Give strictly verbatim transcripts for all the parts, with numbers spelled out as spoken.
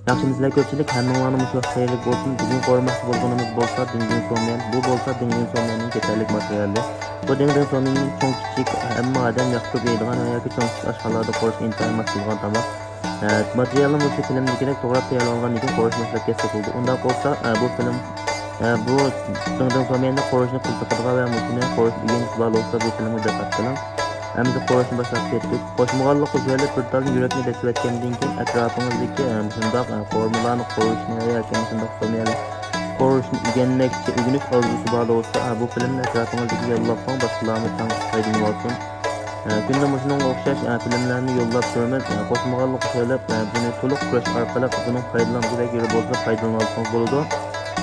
ياخشىمۇسىلەر كۆپچىلىك، ھەممىڭلارنىڭ مۇشۇ ۋاقتى خەيرلىك بولسۇن. بۈگۈن قورۇماقچى بولغىنىمىز بولسا دىڭدىڭ سوميەن. بۇ بولسا دىڭدىڭ سوميەننىڭ كېتەرلىك ماتېرىيالى. بۇ دىڭدىڭ سوميەننىڭ چوڭ كىچىك ھەممە ئادەم ياقتۇرۇپ يەيدىغان ۋە ياكى چوڭ كىچىك ئاشخانىلاردا قورۇشقا ئىنتايىن ماس كېلىدىغان تاماق. ئە، ماتېرىيالنى مۇشۇ فىلىمدىكىدەك توغراپ تەييارلانغاندىن كېيىن قورۇشنى باشلاپ كەتسەك بولىدۇ. ئۇنداق بولسا، ئە، بۇ فىلىم، ئە، بۇ دىڭدىڭ سوميەننى قورۇشنى قىزىقىدىغان ۋە مۇشۇنى قورۇشنى ئۆگەنگۈسى بار بولسا بۇ فىلىمگە دىققەت قىلىڭ. ئەمدى قورۇشنى باشلاپ كەتتۇق. قوشمىغانلىق قوشۇۋېلىپ بىر تالدىن يۈرەكنى بېسىۋەتكەندىن كېيىن ئەتراپىڭىزدىكى، ئە، مۇشۇنداق، ئە، قورۇمىلارنى قورۇشنى ۋە ياكى مۇشۇنداق سوميەنى قورۇشنى ئۆگەنمەكچى، ئۆگىنىش ئارزۇسى بار بولسا، ئە، بۇ فىلىمنى ئەتراپىڭىزدىكىگە يوللاپ قويۇڭ، باشقىلارمۇ تەڭ پايدىلىنىۋالسۇن. ئە، كۈندە مۇشۇنىڭغا ئوخشاش، ئە، فىلىملەرنى يوللاپ تۇرىمىز. ئە، قوشمىغانلىق سۆيلەپ، ئە، بۇنى تولۇق كۆرۈش ئارقىلىق بۇنىڭ پايدىلانغۇدەك يېرى بولسا پايدىلىنىۋالسىڭىز بولىدۇ.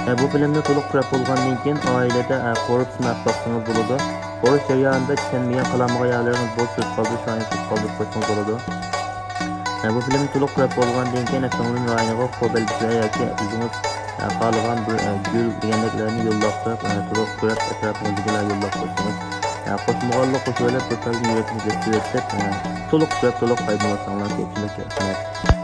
ئە، بۇ فىلىمنى تولۇق كۆرۈپ بولغاندىن كېيىن ئائىلىدە، ئە، قورۇپ سىناپ باقسىڭىز بولىدۇ. قورۇش جەريانىدا چۈشەنمىگەن، قالامىغان يەرلىرىڭىز بولسا سۆز قالدۇرۇش رايىنى سۆز قالدۇرۇپ قويسىڭىز بولىدۇ. ئە، بۇ فىلىمنى تولۇق كۆرۈپ بولغاندىن كېيىن، ئە، سىڭلىم رايونىغا قول بەلگىسى ياكى ئۆزىڭىز، ئە، خالىغان بىر، ئە، گۈل دېگەندەكلەرنى يوللاپ قويۇپ، ئە، تولۇق كۆرۈپ ئەتراپىڭىزدىكىلەرگە يوللاپ قويسىڭىز. ئە، قوشمىغانلىق قوشۇۋېلىپ بىر تالدىن يۈرەكنى بېسىۋېتىپ، ئە، تولۇق كۆرۈپ، تولۇق پايدىلانساڭلار كۆپچىلىك. رەھمەت.